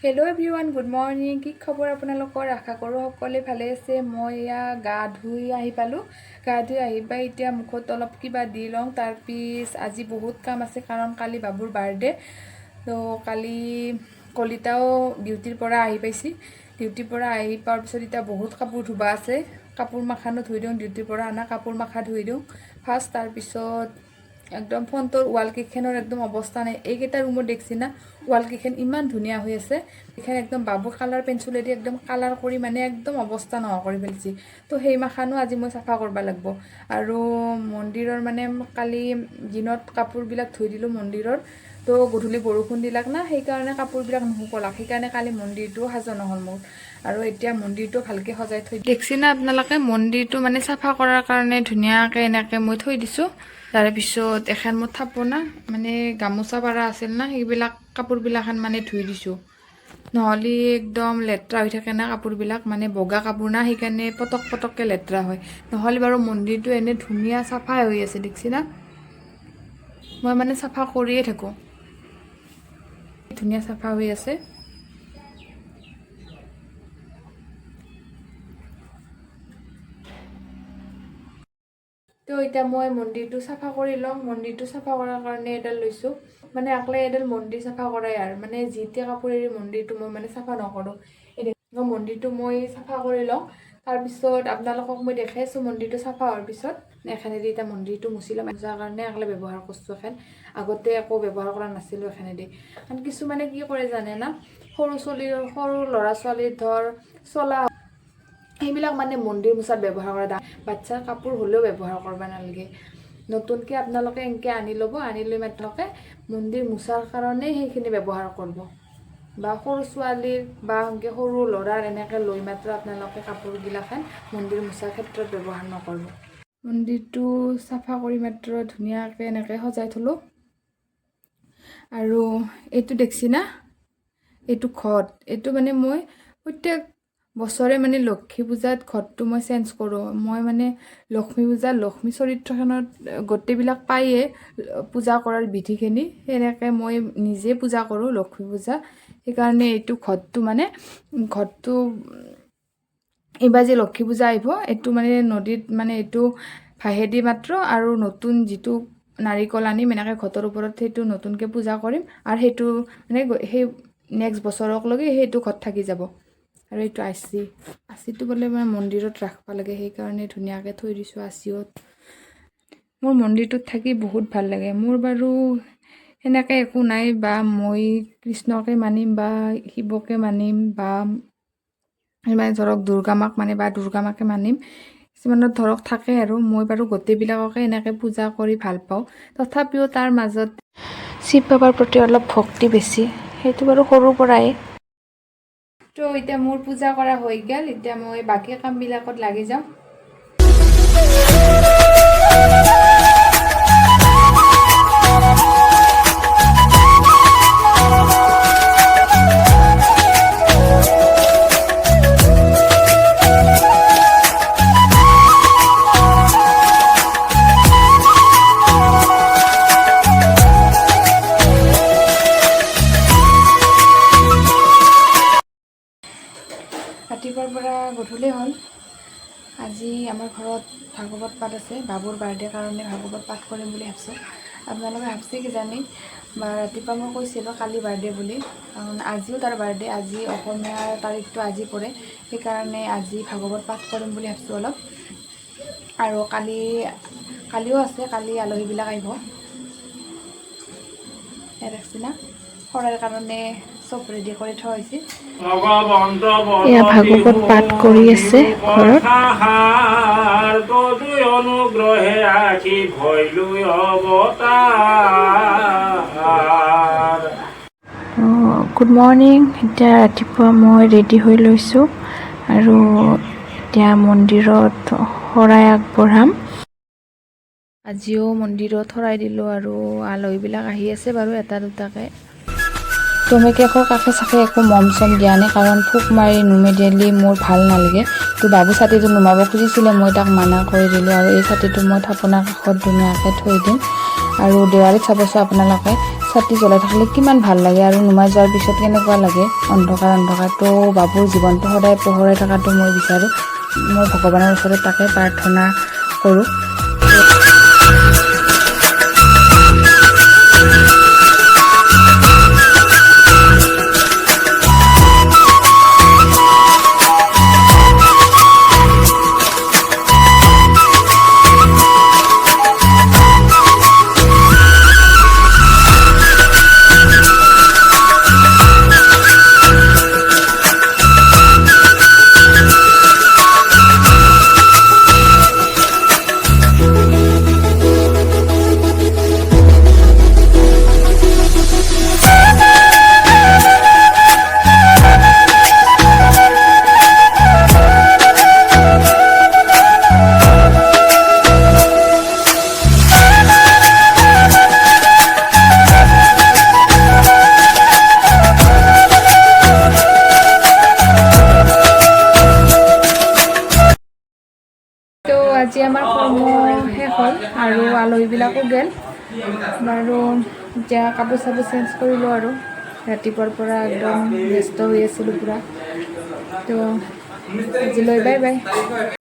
Hello' everyone, good morning. কি খবৰ আপোনালোকৰ? আশা কৰোঁ সকলোৱে ভালে আছে। মই এয়া গা ধুই আহি পালোঁ। গা ধুই আহি পাই এতিয়া মুখত অলপ কিবা দি লওঁ। তাৰপিছ আজি বহুত কাম আছে, কাৰণ কালি বাবুৰ বাৰ্থডে। তো কালি কলিতাও ডিউটিৰ পৰা আহি পাইছি। ডিউটিৰ পৰা আহি পোৱাৰ পিছত এতিয়া বহুত কাপোৰ ধুবা আছে। কাপোৰ মাখানো ধুই দিওঁ, ডিউটিৰ পৰা অনা কাপোৰ মাখা ধুই দিওঁ ফাৰ্ষ্ট। তাৰপিছত একদম ফ্ৰণ্টৰ ৱালকেইখনৰ একদম অৱস্থা নাই। এইকেইটা ৰুমত দেখছি না, ৱালকেইখন ইমান ধুনীয়া হৈ আছে। এইখন একদম বাবু কালাৰ পেঞ্চিলেদি একদম কালাৰ কৰি মানে একদম অৱস্থা নোহোৱা কৰি পেলাইছে। তো সেই মাখানো আজি মই চাফা কৰিব লাগিব। আৰু মন্দিৰৰ মানে কালি দিনত কাপোৰবিলাক ধুই দিলোঁ মন্দিৰৰ। তো গধূলি বৰষুণ দিলাক না, সেইকাৰণে কাপোৰবিলাক নুশুকলাক। সেইকাৰণে কালি মন্দিৰটোও সাজু নহ'ল মোৰ। আৰু এতিয়া মন্দিৰটো ভালকৈ সজাই থৈ দেখছি না আপোনালোকে, মন্দিৰটো মানে চাফা কৰাৰ কাৰণে ধুনীয়াকৈ এনেকৈ মই থৈ দিছোঁ। তাৰে পিছত এখন মোৰ থাপনা মানে গামোচা পাৰা আছিল না, সেইবিলাক কাপোৰবিলাখান মানে ধুই দিছোঁ। নহ'লে একদম লেতেৰা হৈ থাকে না কাপোৰবিলাক, মানে বগা কাপোৰ না, সেইকাৰণে পটক পটককৈ লেতেৰা হয়। নহ'লে বাৰু মন্দিৰটো এনে ধুনীয়া চাফাই হৈ আছে, দেখছি না। মই মানে চাফা কৰিয়ে থাকোঁ, ধুনীয়া চাফা হৈ আছে। তো এতিয়া মই মন্দিৰটো চাফা কৰি ল'ম। মন্দিৰটো চাফা কৰাৰ কাৰণে এডাল লৈছোঁ, মানে আকলাই এডাল মন্দিৰ চাফা কৰাই আৰু মানে যিটি কাপোৰেৰে মন্দিৰটো মই মানে চাফা নকৰোঁ। এতিয়া মন্দিৰটো মই চাফা কৰি লওঁ, তাৰপিছত আপোনালোকক মই দেখাই আছোঁ মন্দিৰটো চাফা হোৱাৰ পিছত। এখনেদি এতিয়া মন্দিৰটো মুচি ল'ম। মুচাৰ কাৰণে আকলাই ব্যৱহাৰ কৰিছোঁ এখন, আগতে একো ব্যৱহাৰ কৰা নাছিলোঁ এখনেদি। কাৰণ কিছুমানে কি কৰে জানে না, সৰু ছোৱালীৰ, সৰু ল'ৰা ছোৱালীৰ ধৰ চলা সেইবিলাক মানে মন্দিৰ মোচাত ব্যৱহাৰ কৰা, বাচ্ছাৰ কাপোৰ হ'লেও ব্যৱহাৰ কৰিব নালাগে। নতুনকৈ আপোনালোকে এনেকৈ আনি ল'ব, আনি লৈ আপোনালোকে মন্দিৰ মোচাৰ কাৰণে সেইখিনি ব্যৱহাৰ কৰিব। বা সৰু ছোৱালীৰ বা এনেকৈ সৰু ল'ৰাৰ এনেকৈ লৈ মাত্ৰ আপোনালোকে কাপোৰগিলাখান মন্দিৰ মোচাৰ ক্ষেত্ৰত ব্যৱহাৰ নকৰিব। মন্দিৰটো চাফা কৰি মাত্ৰ ধুনীয়াকৈ এনেকৈ সজাই থ'লোঁ। আৰু এইটো দেখছি না, এইটো ঘট, এইটো মানে মই প্ৰত্যেক বছৰে মানে লক্ষী পূজাত ঘটটো মই চেঞ্জ কৰোঁ। মই মানে লক্ষ্মী পূজা, লক্ষ্মী চৰিত্ৰখনত গোটেইবিলাক পায়ে পূজা কৰাৰ বিধিখিনি, সেনেকৈ মই নিজে পূজা কৰোঁ লক্ষ্মী পূজা। সেইকাৰণে এইটো ঘটটো মানে ঘটটো এইবাৰ যে লক্ষী পূজা আহিব, এইটো মানে নদীত মানে এইটো ভাহেদি মাত্ৰ আৰু নতুন যিটো নাৰিকল আনিম, এনেকৈ ঘটৰ ওপৰত সেইটো নতুনকৈ পূজা কৰিম। আৰু সেইটো মানে সেই নেক্সট বছৰক লৈকে সেইটো ঘট থাকি যাব। আৰু এইটো আচি, আচিটো বোলে মানে মন্দিৰত ৰাখিব লাগে, সেইকাৰণে ধুনীয়াকৈ থৈ দিছোঁ আচিত। মোৰ মন্দিৰটোত থাকি বহুত ভাল লাগে। মোৰ বাৰু সেনেকৈ একো নাই, বা মই কৃষ্ণকে মানিম বা শিৱকে মানিম বা মানে ধৰক দুৰ্গা মাক মানে বা দুৰ্গা মাকে মানিম, কিছুমানত ধৰক থাকে আৰু। মই বাৰু গোটেইবিলাককে এনেকৈ পূজা কৰি ভাল পাওঁ। তথাপিও তাৰ মাজত শিৱ বাবাৰ প্ৰতি অলপ ভক্তি বেছি, সেইটো বাৰু সৰুৰ পৰাই। তো এতিয়া মোৰ পূজা কৰা হৈ গ'ল, এতিয়া মই বাকী কামবিলাকত লাগি যাওঁ। ৰাতিপুৱাৰ পৰা গধূলি হ'ল। আজি আমাৰ ঘৰত ভাগৱত পাঠ আছে। বাবুৰ বাৰ্থডে কাৰণে ভাগৱত পাঠ কৰিম বুলি ভাবছোঁ। আপোনালোকে ভাবছে কিজানি, বা ৰাতিপুৱা মই কৈছিলোঁ কালি বাৰ্থডে বুলি, কাৰণ আজিও তাৰ বাৰ্থডে। আজি অসমীয়াৰ তাৰিখটো আজি পৰে, সেইকাৰণে আজি ভাগৱত পাঠ কৰিম বুলি ভাবছোঁ অলপ। আৰু কালিও আছে, কালি আলহীবিলাক আহিব। ইয়াত ৰাখছি না, শৰাইৰ কাৰণে চব ৰেডি কৰি থোৱা হৈছে। এয়া ভাগৱত পাঠ কৰি আছে ঘৰত। অনুগ্ৰহে আখি ভৈলো অৱতাৰ। Good morning. এতিয়া ৰাতিপুৱা মই ৰেডি হৈ লৈছোঁ আৰু এতিয়া মন্দিৰত শৰাই আগবঢ়াম। আজিও মন্দিৰত শৰাই দিলোঁ আৰু আলহীবিলাক আহি আছে বাৰু এটা দুটাকৈ। টমেকেকৰ কাষে চাষে একো মম চম দিয়া নাই, কাৰণ ফুক মাৰি নুমে দিলে মোৰ ভাল নালাগে। তো বাবু ছাতিটো নুমাব খুজিছিলে, মই তাক মানা কৰি দিলোঁ। আৰু এই ছাতিটো মই থাপনাৰ কাষত ধুনীয়াকৈ থৈ দিম। আৰু দেৱালীত চাবচোন আপোনালোকে, ছাতি জ্বলাই থাকিলে কিমান ভাল লাগে আৰু নুমাই যোৱাৰ পিছত কেনেকুৱা লাগে, অন্ধকাৰ অন্ধকাৰ। তো বাবুৰ জীৱনটো সদায় পোহৰাই থকাটো মই বিচাৰোঁ। মই ভগৱানৰ ওচৰত তাকে প্ৰাৰ্থনা কৰোঁ। তো আজি আমাৰ কৰ্ম শেষ হ'ল আৰু আলহীবিলাকো গ'ল বাৰু। এতিয়া কাপোৰ চাপোৰ চেঞ্জ কৰিলোঁ আৰু ৰাতিপুৱাৰ পৰা একদম ব্যস্ত হৈ আছিলোঁ পূৰা। তো আজিলৈ বাই বাই।